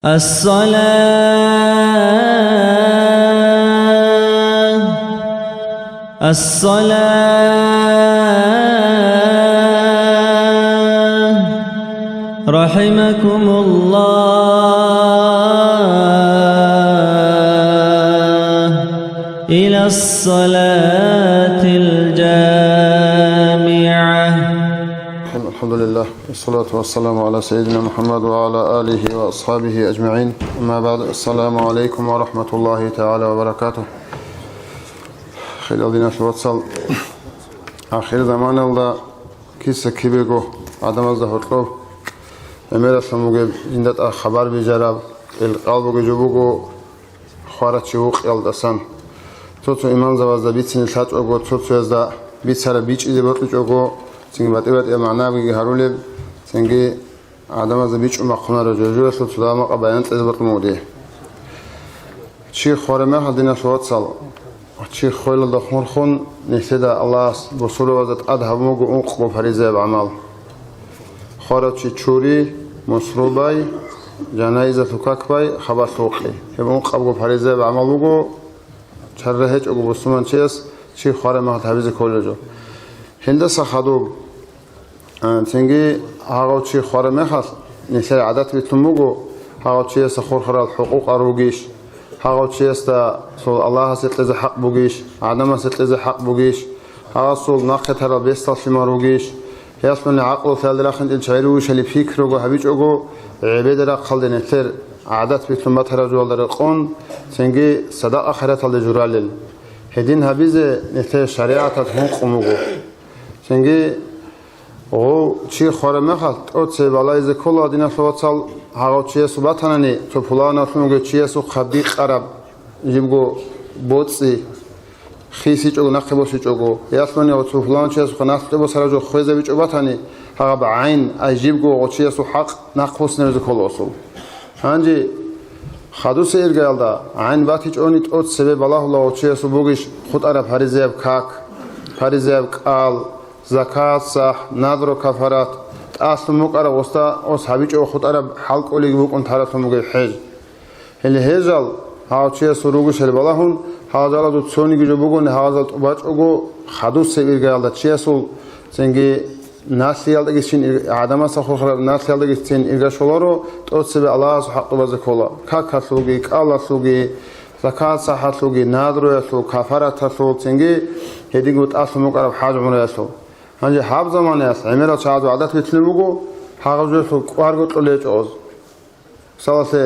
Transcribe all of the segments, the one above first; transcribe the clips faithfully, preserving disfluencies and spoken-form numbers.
الصلاة، الصلاة، رحمكم الله، إلى الصلاة الجامعة. الحمد لله. والصلاة والسلام على سيدنا محمد وعلى آله وأصحابه أجمعين. أما بعد. السلام عليكم ورحمة الله تعالى وبركاته. Хириял диналъул вацал, ахир заманалда киса-кибего гӀадамазда гьоркьоб гӀемералъун бугеб, жинда тӀад хабар бижараб, ил къал бугеб жо буго, хварав чи вукъиялдасан. Цо-цо имамзабазда бицине лъачӀого, цо-цоязда бицараб бичӀчӀизе бокьичӀого, цинги батӀи-батӀияб магӀнабиги гьарулеб, цинги гӀадамазда бичӀчӀун бахъунареб жо-жоялъул цо дагьаб макъа баян кьезе бокьун буго дие. Чи хвараб мехалъ, диналъул вацал, чи хвелалда хурхун, нилъеда Аллагьас бусурбабазда тӀад гьабун буго ункъго паризаяб гӀамал. Хварав чи чури, мусрубай, жанаизалъул как бай, хабалъ вукъи. Гьеб ункъабго паризаяб гӀамал буго, чара гьечӀого бусурманчияс чи хвараб мехалъ гьабизе кколел жо. Гьелдаса хадуб, а, цинги гьагъав чи хвараб мехалъ, нилъер гӀадат битӀун буго, гьагъав чиясда хурхарал хӀукъукъал ругищ, гьагъав чиясда цо Аллагьасе кьезе хӀакъ бугищ, гӀадамасе кьезе хӀакъ бугищ, гьагъасул нахъе тарал бесдал лъимал ругищ, гьелъул гӀакълу лъаялде рахинчӀел чагӀи ругищали пикруго гьабичӀого, гӀебеда рахъалде нилъер гӀадат битӀун батараб жоялда рекъон, цинги садакъа-хайраталде журалел. Гьедин гьабизе нилъер шаригӀаталъ гьункъун буго. Цинги гъов чи хвараб мехалъ, тӀоцебе балагьизе ккола, диналъул вацал, гьагъав чиясул батанани, цо пуланавлъун вугев чиясухъа бикъараб жибго боцӀи, хисичӀого, нахъе босичӀого, ялъуни ва цо пуланав чиясухъа налъ тӀобосараб жо хвезабичӀо батани, гьагъаб гӀайн, ай жибго гъов чиясул хӀакъ нахъ буссинабизе ккола гъосул. Гьанже хадусе иргаялда гӀайн батичӀони тӀоцебе балагьула гъов чиясул бугищ хутӀараб паризаяб как, паризаяб кӀал, закат, сахӀ, надру, кафарат, тӀалъун букӀараб гъосда гъос гьабичӀого хутӀараб хӀал кӀолеги букӀун таралъун бугеб хӀеж. Гьеле гьежал гьав чиясул ругищали балагьун, гьал жалазул цониги жо бугони гьагъазал тӀубачӀого хадусеб иргаялда чиясул цинги налъиялдагицин ир-, гӀадамасда хурхараб налъиялдагицин ирга щоларо, тӀоцебе Аллагьасул хӀакъ тӀубазе ккола, какалъулги, кӀалалъулги, закат-сахӀалъулги, надруялъул, кафараталъул, цинги гьединго тӀалъун букӀараб хӀаж-гӀумраялъул. Гьанже гьаб заманаялъ гӀемерал чагӀазул гӀадат битӀулеб буго, гьагъаб жоялъул кӀварго кьолел гьечӀо гъоз. Мисалалъе,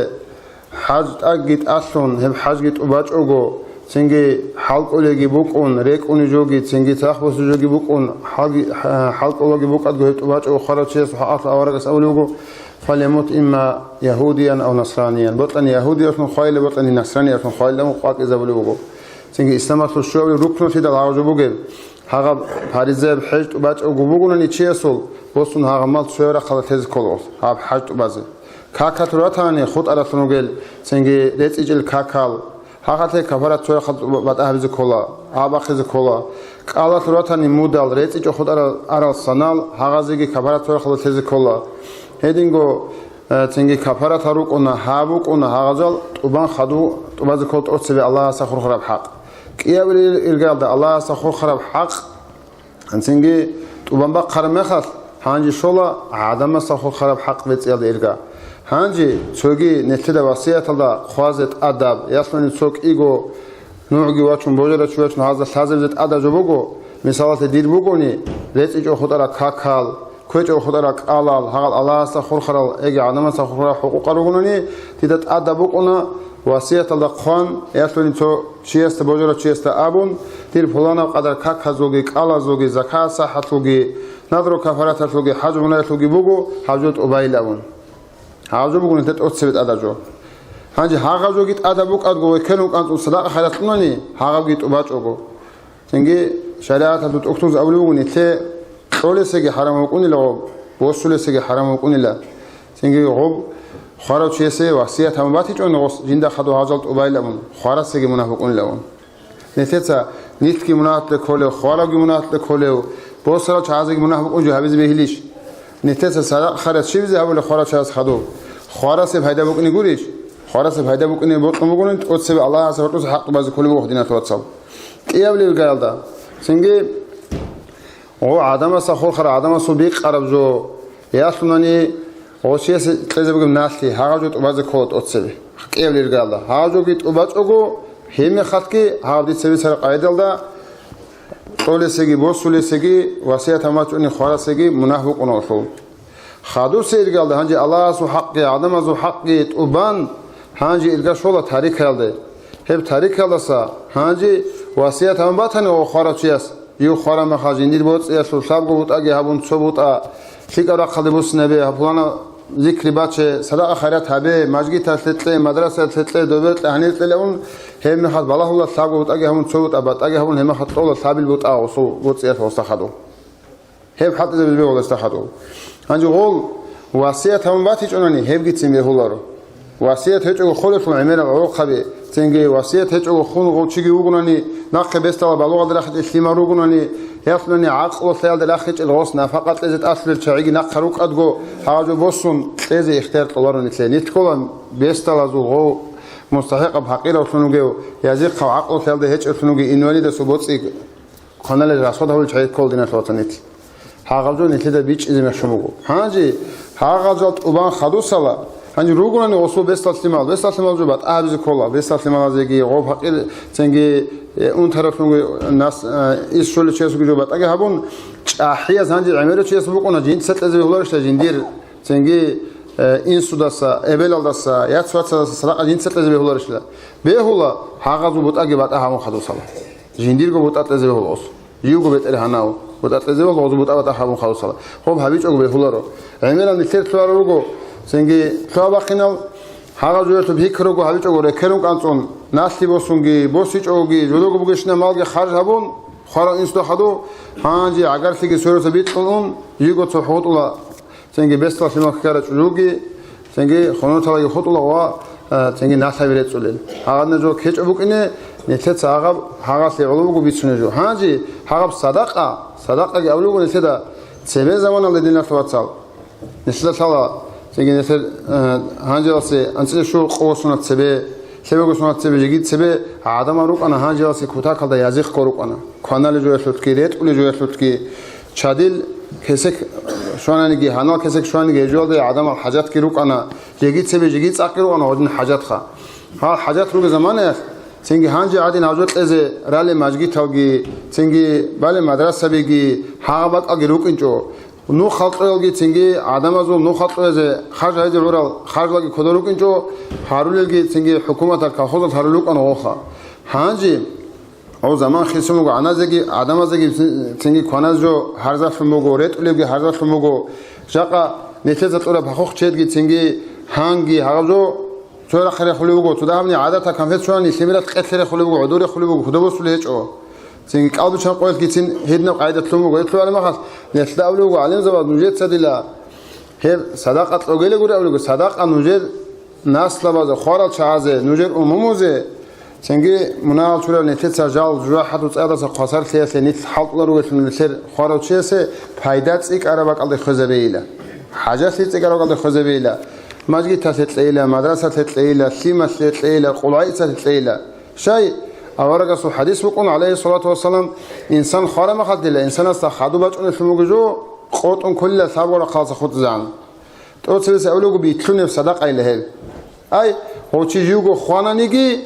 хӀаж тӀадги тӀалъун, гьеб хӀажги тӀубачӀого, цинги хӀал кӀолеги букӀун, рекӀуни жоги, цинги цахбуси жоги букӀун, хӀалги-, хӀа-, хӀал кӀолаги букӀадго гьеб тӀубачӀого хварав чиясул хӀакъалъулъ аварагас абулеб буго: «Фалямут имма ягьудиян ав насраниян». Бокьани ягьудиялъун хвайила, бокьани насраниялъун хвайила, амма къвакӀизабулеб буго. Цинги исламалъул щуабилеб рукнулъидал гьагъаб жо бугеб. Гьагъаб паризаяб хӀеж тӀубачӀого бугони чиясул, босун гьагъаб мал цояв рахъалда тезе ккола гъос, гьаб хӀаж тӀубазе. Какалъур ратани, хутӀаралъун ругел, цинги рецӀичӀел какал, гьагъалъе кафарат цояв рахъалда батӀа гьабизе ккола, гьаб бахъизе ккола. КӀалалъур ратани мудал, рецӀичӀо хутӀарал арал санал, гьагъазеги кафарат цояв рахъалда тезе ккола. Гьединго, э, цинги кафаратал рукӀуна, гьаб букӀуна, гьагъазал тӀубан хаду тӀубазе ккола тӀоцебе Аллагьасда хурхараб хӀакъ. КӀиабилеб иргаялда Аллагьасда хурхараб хӀакъ, цинги тӀубан бахъараб мехалъ, гьанже щола гӀадамасда хурхараб хӀакъ бецӀиялда ирга. Гьанже цоги нилъеда васияталда хъвазе тӀадаб, ялъуни цо кӀиго нугӀги вачун, божарав чи вачун, гьазда лъазабизе тӀадаб жо буго, мисалалъе, дир бугони, рецӀичӀо хутӀарал какал, кквечӀого хутӀарал кӀалал, гьагъал Аллагьасда хурхарал, яги гӀадамасда хурхарал хӀукъукъал ругони, дида тӀадаб букӀуна васияталда хъван, ялъуни цо чиясда, божарав чиясда абун, дир пуланаб къадар каказулги, кӀалазулги, закат-сахӀалъулги, надру-кафараталъулги, хӀаж-гӀумраялъулги буго, гьаб жо тӀубайилан абун. Гьаб жо буго нилъер тӀоцебе тӀадаб жо. Гьанже гьагъаб жоги тӀадаб букӀадго ва ккелун кӀанцӀун садакъа-хайрат кьунани, гьагъабги тӀубачӀого. Цинги шаригӀаталъул тӀухьдуз абулеб буго, нилъее кьолесеги хӀарам букӀунила гъоб, босулесеги хӀарам букӀунила. Цинги гъоб хварав чиясе васият гьабун батичӀони гъос, жинда хадур гьажал тӀубайилан абун, хварасеги мунагь букӀунилан абун. Нилъеца нилъги мунагьалде кколев, хваравги мунагьалде кколев, босарав чагӀазеги мунагь букӀун жо гьабизе бегьилищ? Нилъеца садакъа-хайрат щибизе гьабулеб хварав чагӀаз хадур? Хварасе пайда букӀине гурищ? Хварасе пайда букӀине бокьун бугони, тӀоцебе Аллагьасе гьоркьоса хӀакъ тӀубазе кколеб буго динал вацал. КӀиабилеб галда. Цинги гъо гӀадамасда хурхараб гӀадамасул бикъараб жо, ялъунани гъосиясе кьезе бугеб налъи, гьагъаб жо тӀубазе ккола тӀоцебе. КӀиабилеб галда. Гьагъаб жоги тӀубачӀого, гьебмехалъги гьаб дица бицараб къайдалда кьолесеги, босулесеги, васият гьабун бачӀунеб хварасеги мунагь букӀуна гъолъул. Хадусе иргалда гьанже Аллагьасул хӀакъги, гӀадамазул хӀакъги тӀубан, гьанже ирга щола тарикаялде. Гьеб тарикаялдаса гьанже васият гьабун батани ва хварав чияс, жив хвараб мехалъ жиндир боцӀиялъул лъабго бутӀаги гьабун цо бутӀа, лъикӀаб рахъалде буссинабе, гьаб пуланаб зикри баче, садакъа-хайрат гьабе, мажгиталъе кье, мадрасаялъе кье, добе кье, гьанир кьела ун, гьеб мехалъ балагьула лъабго бутӀаги гьабун цо бутӀа, батӀаги гьабун гьеб мехалъ кьола лъабил бутӀа гъосул боцӀиялъул гьосда хадув. Гьеб хӀалтӀизабизе бегьуларесда хадув. Гьанже гъол васият гьабун батичӀунани, гьебгицин бегьуларо. Васият гьечӀого холелъул гӀемерал гӀолохъаби, цинги васият гьечӀого хун гъов чиги вугунани, нахъе бесдала балугъалде рахичӀел лъимал ругунани, ялъунани гӀакълуялде рахичӀел гъос нафакъа кьезе тӀалъулел чагӀиги нахъа рукӀадго, гьагъаб жо босун кьезе ихтияр кьоларо нилъее. Нилъ ккола бесдалазул гъов мустахӀикъаб, пакъиравлъун вугев, язихъав, гӀакълуялде гьечӀевлъун вугев, инвалидасул боцӀи кваналел расход гьабулел чагӀи ккола, диналъул вацал, нилъ. Гьагъаб жо нилъеда бичӀчӀизе мехщун буго. Гьанже гьагъаб жал тӀубан хадусала, гьанже ругунани гъосул бесдал лъимал, бесдал лъимал жо батӀа гьабизе ккола, бесдал лъималазеги, гъов пакъир цинги, э, унтаралъунги нас, э, ис щолел чиясулги жо батӀаги гьабун, чӀахӀияз гьанже гӀемерав чияс букӀуна, жинца кьезе бегьуларищила жиндир, цинги, э, инсудаса, эбелалдаса, яц-вацаздаса садакъа жинца кьезе бегьуларищила? Бегьула, гьагъазул бутӀаги батӀа гьабун хадусала. Жиндирго бутӀа кьезе бегьула гъос. Живго бетӀергьанав бутӀа кьезе бегьула, гъозул бутӀа батӀа гьабун хадусала. Гъоб гьабичӀого бегьуларо. ГӀемерал нилъер лъугьарал руго, цинги лъугьа-бахъинал, гьагъаб жоялъул пикру руго, гьабичӀого рекерун кӀанцӀун, налъи босунги, босичӀоги, жодого бугещинаб малги харж гьабун, хварал инсуда хадув, гьанже гӀагарлъиги сверуса бикьун ун, живго цо хутӀула. Цинги бесдал лъимал ккарал чӀужуги, цинги хунуталаги хутӀула ва, э, цинги налъаби рецӀцӀулел. Гьагъадинаб жо ккечӀеб букӀине, нилъеца гьагъаб, гьагъалъе гӀоло буго бицунеб жо. Гьанже гьагъаб садакъа, садакъаги абулеб буго нилъеда цебе заманалда, диналъул вацал. Нилъеда лъала, цинги нилъер, э, гьанжеялъе анцӀила щуго къо сунат цебе, лъебего сунат цебе, жеги цебе гӀадамал рукӀана, гьанжеялъе кутакалда язихъго рукӀана. Кваналел жоялъулъги, ретӀулел жоялъулъги, чадил кесек щвананиги, гьанал кесек щваниги, гьежуялда гӀадамал хӀажатги рукӀана, жеги цебе, жеги цӀакъги рукӀана гьадин хӀажатха. Гьал хӀажат ругел заманаялъ, цинги гьанже гӀадин гьаб жо кьезе ралел мажгиталги, цинги балел мадрасабиги, гьагъаб бакӀалги рукӀинчӀо. Нух халкъиялги цинги гӀадамазул нух халкъиязе харж гьаризе гӀурал харжлаги кодор рукӀинчӀо, гьарулелги цинги хӀукуматал, колхозал гьарулел рукӀана гъоха. Гьанже гьав заман хисун буго, гӀаназеги, гӀадамазеги цинги кваназ жо гьарзалъун буго, ретӀулебги гьарзалъун буго. Жакъа нилъеца кьураб пахухъ чедги цинги гьанги гьагъаб жо цо рахъе рехулев вуго, цо дагьабни гӀадатаб конфет щвани лъимерал къелъе рехулев вуго, гӀодор рехулев вуго, кодобосулеб гьечӀо. Цинги кӀалбичан къоялъгицин гьединаб къайдалъун буго. Гьеб лъугьараб мехалъ, нилъеда абулеб буго гӀалимзабаз, нужеца дила гьеб садакъа кьогеле гури абулеб буго, садакъа нужер наслабазе, хварал чагӀазе, нужер умумузе, цинги мунагьал чурал нилъеца жал жужахӀалъул цӀаялдаса хвасарлъиялъе нилъ хӀалтӀулел ругелъул нилъер хварав чиясе пайда цӀикӀкӀараб бакӀалде хвезабейила. ХӀажалъи цӀикӀкӀараб бакӀалде хвезабейила. Мажгиталъе кьейила, мадрасалъе кьейила, лъималъе кьейила, къулгӀайицалъе кьейила. Щай, аварагасул хӀадис букӀун, гӀалайгьиссалату вассалам, инсан хвараб мехалъ дила, инсанасда хадуб бачӀунелъун буго жо, къотӀун кколила лъабго рахъалдаса хутӀизегӀан. ТӀоцебесеб абулеб буго битлъунеб садакъайила гьеб. Ай, гъов чи живго хвананиги,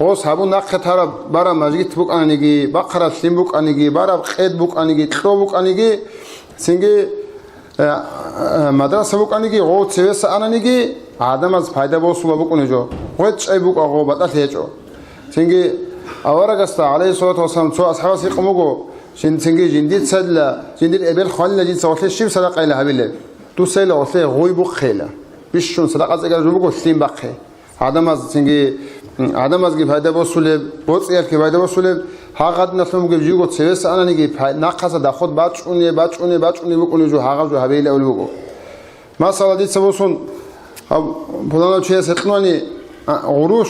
гъос гьабун нахъе тараб бараб мажгит букӀананиги, бахъараб лъим букӀаниги, бараб къед букӀаниги, кьо букӀаниги, цинги, э, э, мадраса букӀаниги, гъов цевеса ананиги, гӀадамаз пайда босула букӀунеб жо. ГъветӀ чӀай букӀа, гъов батӀалъи гьечӀо. Цинги аварагасда, гӀалайгьиссалату вассалам, цо асхӀабас гьикъун буго, жин-, цинги жиндицайила, жиндир эбел хванила жинца гъолъе щиб садакъайила гьабилеб? Дусайила гъолъе гъуй бухъейила. Бищун садакъа цӀикӀкӀараб жо буго лъим бахъе. ГӀадамаз цинги, м, гӀадамазги пайда босулеб, боцӀиялъги пайда босулеб, гьагъадиналъун бугеб живго цевеса ананиги пай-, нахъаса доход бачӀунеб, бачӀунеб, бачӀунеб букӀунеб жо гьагъаб жо гьабейилавли буго. Масала, дица босун, гьаб пуланав чияс гьикъунани, а, гъурущ,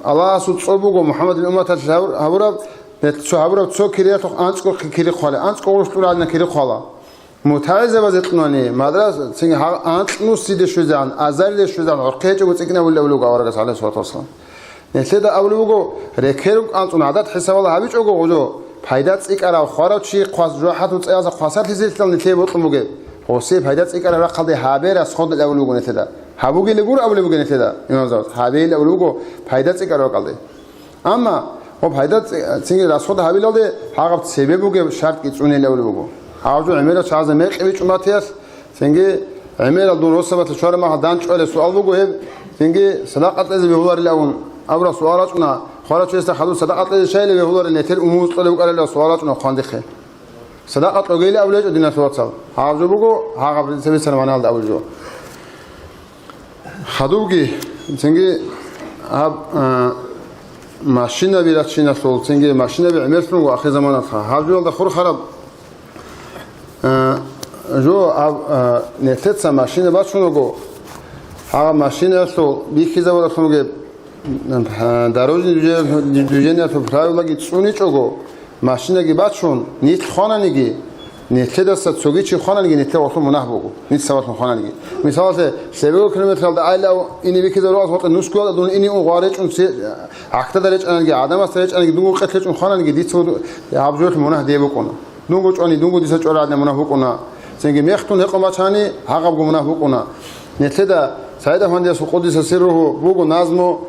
Аллагьасул цӀоб буго МухӀаммадил умматалъе гьабур-, гьабураб, цо гьабураб цо кириялъухъ анцӀго кири хъвала, анцӀго гъурущ кьуралина кири хъвала. МутагӀилзабазе кьунани, мадраса, цинги гьал анкьнусиде щвезегӀан, азарилде щвезегӀан гӀорхъи гьечӀого цӀикӀкӀинабулеб авлуго аварагас, гӀалайгьи ссалату вассалам. Нилъеда абулеб буго, рекерун анцӀун гӀадат хӀисабалда гьабичӀого гъужо, пайда цӀикӀкӀарав хварав чи хъвас-, жо хӀатӀу цӀаялъа хвасарлъизелъидал нилъее бокьун бугеб. Гъосие пайда цӀикӀкӀараб рахъалде гьабе расходал абулеб буго нилъеда. Гьабугилеб гуро абулеб буго нилъеда, имамзабаз, гьабейил абулеб буго пайда цӀикӀкӀараб рахъалде. Амма гьаб пайда ци-, цинги расход гьабилалде гьагъаб цебе бугеб шартӀги цӀунейил абулеб буго. Гьав жо гӀемерал чагӀазе мекъи бичӀчӀун батиялъ, цинги гӀемерал дун росабалъа чвараб махал дандчӀвалеб суал буго гьеб, цинги садакъа кьезе бегьуларилан абураб суал рачӀуна, хварав чиясда хадуб садакъа кьезе щайилан бегьуларел, нилъер умумуз кьолеб букӀарилан суал рачӀуна хъвандихъе. Садакъа кьогейилан абулеб гьечӀо, диналъул вацал. Гьав жо буго, гьагъаб цебе цебе магӀналда абулеб жо. Хадубги, цинги гьаб, а, машинаби рачиналъул, цинги машинаби гӀемерлъун ва ахирзаманалъа. Гьаб жоялда хурхараб, а, жо, гьаб, а, нилъеца машина бачун вуго, гьаб машинаялъул бихьизабуралъун вугеб, а, дорожный движение-, движениялъул правилаги цӀуничӀого, машинаги бачун, нилъ хвананиги, нилъедаса цоги чи хвананиги, нилъер гъорлъ мунагь буго, нилъ сабаблъун хвананиги. Мисалалъе, лъебего километралда айилав ине бихьизабуралъ гъоркье нусгоялда дун ине ун гъвар речӀун ци-, гӀахьдада речӀананиги, гӀадамасда речӀананиги, дунго къелъ речӀун хвананиги, дица гьаб жоялъ мунагь дие букӀуна. Дунго чӀвани, дунго дица чӀварагӀадинаб мунагь букӀуна. Цинги мехтун гьекъон бачани, гьагъабго мунагь букӀуна. Нилъеда СагӀид Афандиясул къуддиса сирругьу буго назму,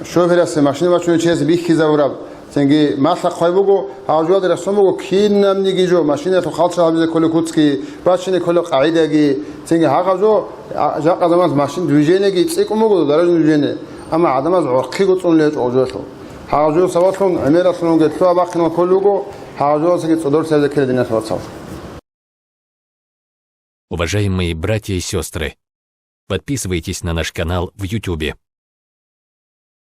шоферасе, машина бачунев чиясе бихьизабураб, цинги малъа-хъвай буго, гьав жоялде рехсон буго кинабниги жо, машинаялъул хъалчагӀ гьабизе кколеб куцги, бачине кколеб къагӀидаги, цинги гьагъав жо, а, жакъа заманалъ машин движениеги цӀикӀкӀун буго, дорожное движение, амма гӀадамаз гӀорхъиго цӀунулеб гьечӀо гьав жоялъул. Гьагъав жо сабаблъун гӀемералъун вугеб лъугьа-бахъинал кколеб буго, гьагъав жоялдасаги цӀодор цебе ккела, диналъул вацал. Уважаемые братья и сестры, подписывайтесь на наш канал в Ютубе.